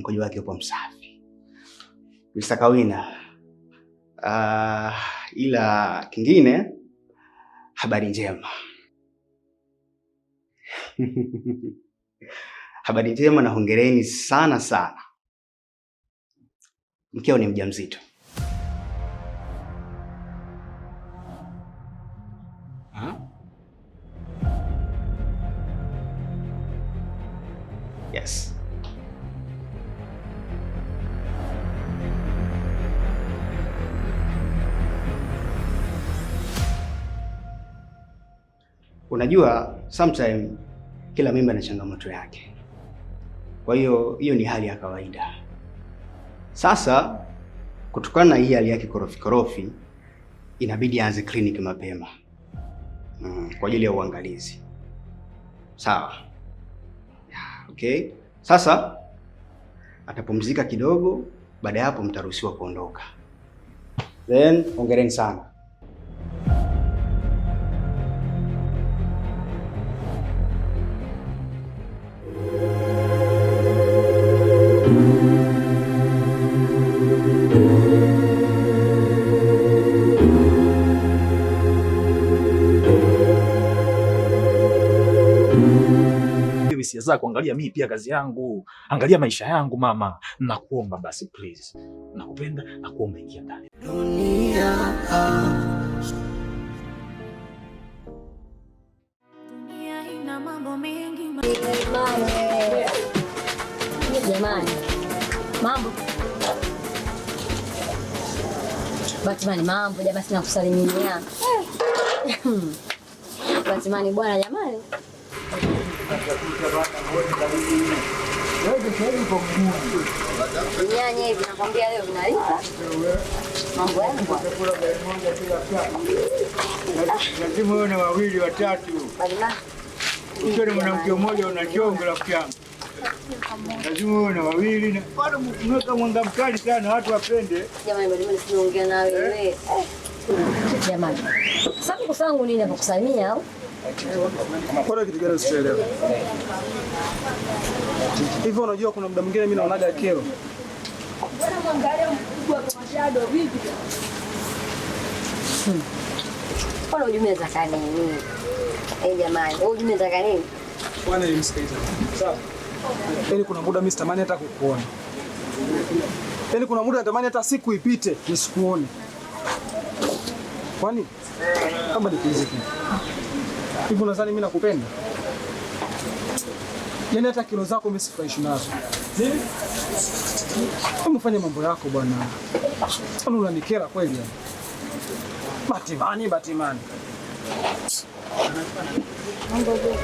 Mkojo wake upo msafi. Mr. Kawina. Ila kingine, habari njema. Habari njema na hongereni sana sana. Mkeo ni mjamzito. Ha? Yes. Unajua, sometime kila mimba ina changamoto yake. Kwa hiyo hiyo ni hali ya kawaida. Sasa kutokana na hii hali yake korofi korofi, inabidi aanze kliniki mapema kwa ajili ya uangalizi. Sawa. Okay. Sasa atapumzika kidogo, baada ya hapo mtaruhusiwa kuondoka. Then hongereni sana. Hisia zako, angalia mimi pia kazi yangu, angalia maisha yangu mama. Nakuomba basi please. Nakupenda, nakuomba ingia ndani. Dunia, Dunia ina mambo mengi. Jamani, mambo Batman, mambo jamani, sina kusalimia Batman bwana, jamani. Nyanya hivi nakwambia leo vinalipa mambo yangu. Lazima uwe na wawili watatu. Ukiwa na mwanamke mmoja unachonga rafiki yangu. Lazima uwe na wawili na bado mweka mwanga mkali sana watu wapende. Jamani, bado mimi siongea na wewe. Jamani. Sasa kusangu nini hapo kusalimia au? Kwa kitu gani usielewe? Hivyo unajua kuna muda mwingine mimi naonaga kero. Bwana mwangalia mkubwa kama shadow vipi? Bwana ujumbe unataka nini? Eh, jamani, wewe ujumbe unataka nini? Bwana nilimsikiliza. Sawa. Yaani kuna muda mimi sitamani hata kukuona. Yaani kuna muda natamani hata siku ipite nisikuone. Kwani kama nikuulize kitu. Hivi unadhani mimi nakupenda? Yaani hata kilo zako mimi sifurahishi nazo. Nini? Hebu fanya mambo yako bwana. Mbona unanikera kweli yani? Batimani, Batimani. Mambo vipi?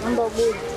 Mambo vipi?